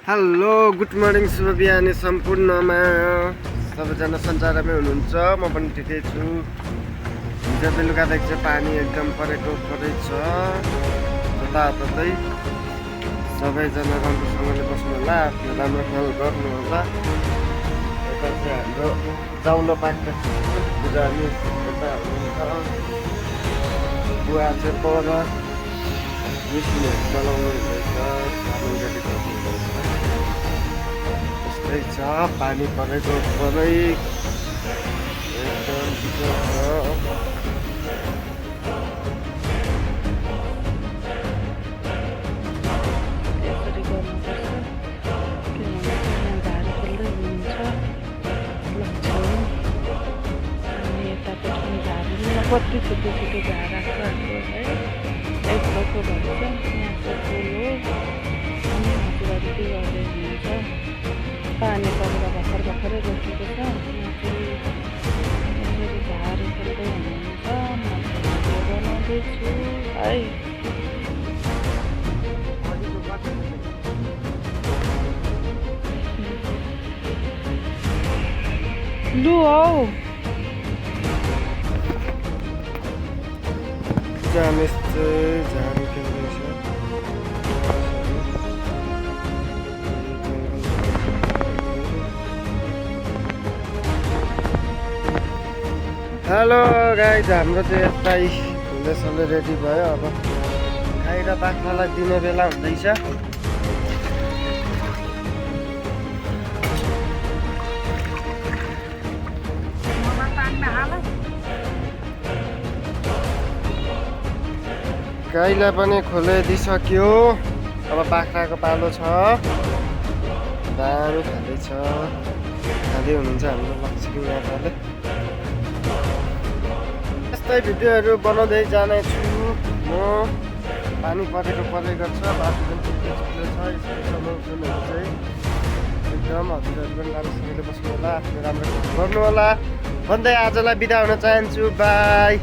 Hello good morning शुभ बिहानी सम्पूर्णमा सबैजना सञ्चारमै हुनुहुन्छ। म पनि ठिकै छु। हिजो बेलुकादेखि चाहिँ पानी एकदम परेको छ। जताततै सबैजना राम्रोसँगले बस्नु होला, आफ्नो राम्रो ख्याल गर्नु होला। यता चाहिँ हाम्रो जाउलो पाक्ने पूजा यता हुनुहुन्छ। बुवा चाहिँ पर मिसिनहरू चलाउनु हुँदैछ, पानी रेडी गर्नु हुँदैछ। त्यस्तै छ, पानी परेको पुरै एकदम चिसो छ। यसरी गर्नुपर्छ किनभने धारा खोल्दै हुनुहुन्छ लक्ष्मी अनि यतापट्टि पनि धारा कति छुट्टो छुट्टो धारा छ हाम्रो है। एक बक्को भन्छ यहाँ चाहिँ फुल हो अनि हजुरहरू के गर्दै हुनुहुन्छ। पानी परेर भर्खरै रोकेको छ। यहाँ चाहिँ यसरी धारा खोल्दै हुनुहुन्छ। म भिडियो बनाउँदैछु है। लु हौ जामेस चाहिँ झाडी खेल्दैछ। हेलो गाइज, हाम्रो चाहिँ यस्तै हुँदैछ, रेडी भयो। अब गाई र बाख्रालाई दिने बेला हुँदैछ। गाईलाई पनि खोलाइदिइसक्यो। अब बाख्राको पालो छ। दामी खाँदैछ, खाँदै हुनुहुन्छ हाम्रो लक्ष्मी माताले। यस्तै भिडियोहरू बनाउँदै जानेछु म। पानी परेको छ, बाटो पनि थुप्रै थुप्रै छ। यसको मौसमहरू चाहिँ एकदम हजुरहरू पनि राम्रोसँगले बस्नु होला, आफ्नो राम्रो गर्नु होला भन्दै आजलाई बिदा हुन चाहन्छु। बाई।